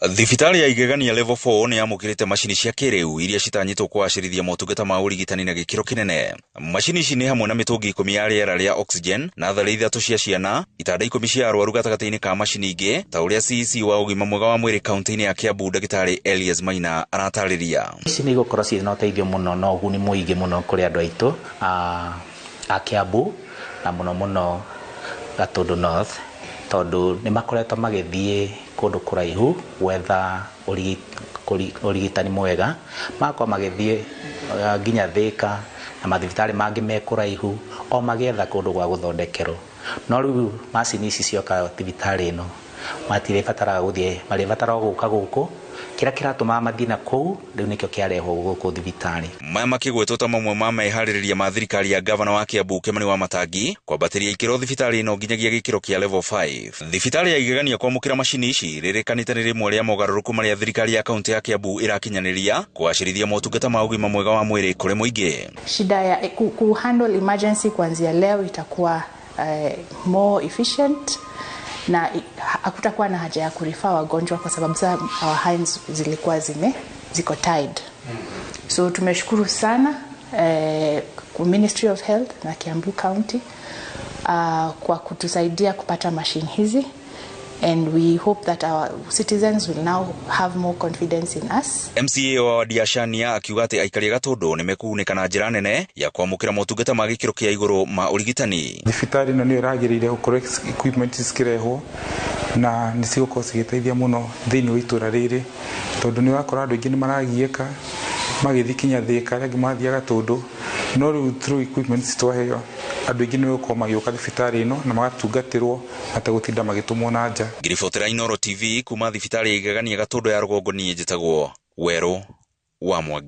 Thibitarĩ ya Igegania Level 4 nĩ yamũkĩrĩte macini cia kĩrĩu iria citanyĩtwo kũgacĩrithia motungata ma ũrigitani na gĩkĩro kĩnene. Macini ici nĩ hamwe na mĩtũngi 10 ya rĩera rĩa oxygen, natharĩ 3 cia ciana, itanda 10 cia arwaru gatagatĩ-inĩ ka macini ingĩ, ta ũrĩa CEC wa ũgima mwega wa mwĩrĩ kaunti-inĩ ya Kiambu Ndagĩtarĩ Elias Maina aratarĩria. Ici nĩ igũkorwo ciĩ na ũteithio mũno na ũguni mũingĩ mũno kũrĩ andũ aitũ a Kiambu na mũno mũno Gatundu North, tondũ nĩ makoretwo magĩthiĩ kũndũ kũraihu gwetha ũrigitani mwega, magakorwo magĩthiĩ nginya Thika na mathibitarĩ mangĩ me kũraihu o magĩetha kũndũ gwa gũthondekerwo. No rĩu macini ici cioka thibitarĩ ĩno matirĩbataraga gũthiĩ, marĩbataraga gũka gũkũ, kĩrĩa kĩratũmaga mathiĩ na kũu rĩu nĩkĩo kĩarehwo gũkũ thibitarĩ. Maya makĩgwetwo ta mamwe ma meharĩrĩria ma thirikari ya gavana wa Kiambu Kimani Wamatangi kwambatĩria ikĩro thibitarĩ ĩno nginyagia gĩkĩro kĩa level 5. Thibitarĩ ya Igegania kwamũkĩra macini ici rĩrĩkanĩte nĩ rĩmwe rĩa mogarũrũku marĩa thirikari ya kaunti ya Kiambu ĩrakinyanĩria kũgacĩrithia motungata ma ũgima mwega wa mwĩrĩ kũrĩ mũingĩ. Shida ya ku handle emergency kuanzia leo itakuwa more efficient na hakutakuwa na haja ya kurefer wagonjwa kwa sababu sasa our hands zilikuwa ziko tied. So tumeshukuru sana Ministry of Health na Kiambu County kwa kutusaidia kupata machine hizi, and we hope that our citizens will now have more confidence in us. MCA wa wadi ya Shania akiuga atĩ aikari a Gatũndũ nĩ mekũgunĩka na njĩra nene ya kwamũkĩra motungata ma gĩkĩro kĩa igũrũ ma ũrigitani. Thibitarĩ ĩno nĩyo ĩragĩrĩire gũkorwo equipment cikĩrehwo na nĩ cigũkorwo cigĩteithia mũno thĩinĩ wa itũra rĩrĩ, tondũ nĩ ũrakora andũ aingĩ nĩ maragiĩka magĩthiĩ kinya Thika, arĩa angĩ marathiĩ Gatũndũ, no rĩu through equipment twaheo andũ aingĩ nĩ megũkorwo magĩũka thibitarĩ ĩno na magatungatĩrwo mategũtinda magĩtũmwo na nja. Ngĩribotera Inooro TV kuma thibitarĩ ya Igegania Gatũndũ ya rũgongo, niĩ njĩtagwo Werũ wa Mwangi.